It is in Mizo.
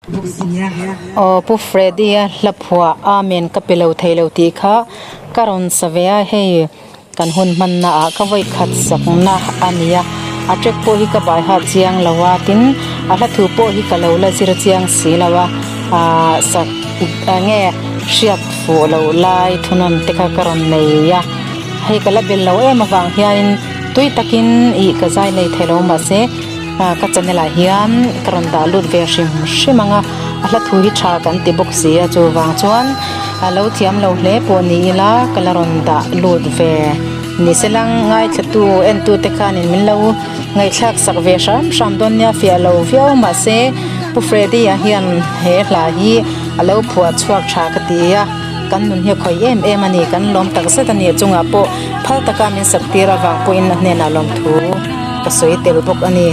Aw Pu Freddy-a hla phuah Amen ka pe lo thei lo tih kha ka rawn sa ve a, hei kan hun hmanna ah ka vawi khat sakna a ni a, a track pawh hi ka bai ha chiang lo a, tin a hla thu pawh hi ka lo la zir chiang si lo a, ah sak nge hriat fuh loh lai thunawn te kha ka rawn nei a, hei ka la bel lo em avang hianin tui takin ih ka zai nei thei lo mahse. Ka channel ah hian ka rawn dah lut ve hrim hrim ang a, a hla thu hi tha kan ti bawk si a chuvang chuan a lo thiam lo hle pawh ni ila ka la rawn dah lut ve ni se lang ngaithla tu en tu te khanin min lo ngaihthlak sak ve hram hram dawn nia fiah lo viau mahse Pu Freddy a hian he hla hi a lo phuah chhuak tha ka ti a kan nun hi a khawih em em a ni kan lawm tak zet a ni a chungah pawh phal taka min sak tir avang pawhin a hnenah lawmthu. Ka sawi tel bawk a ni.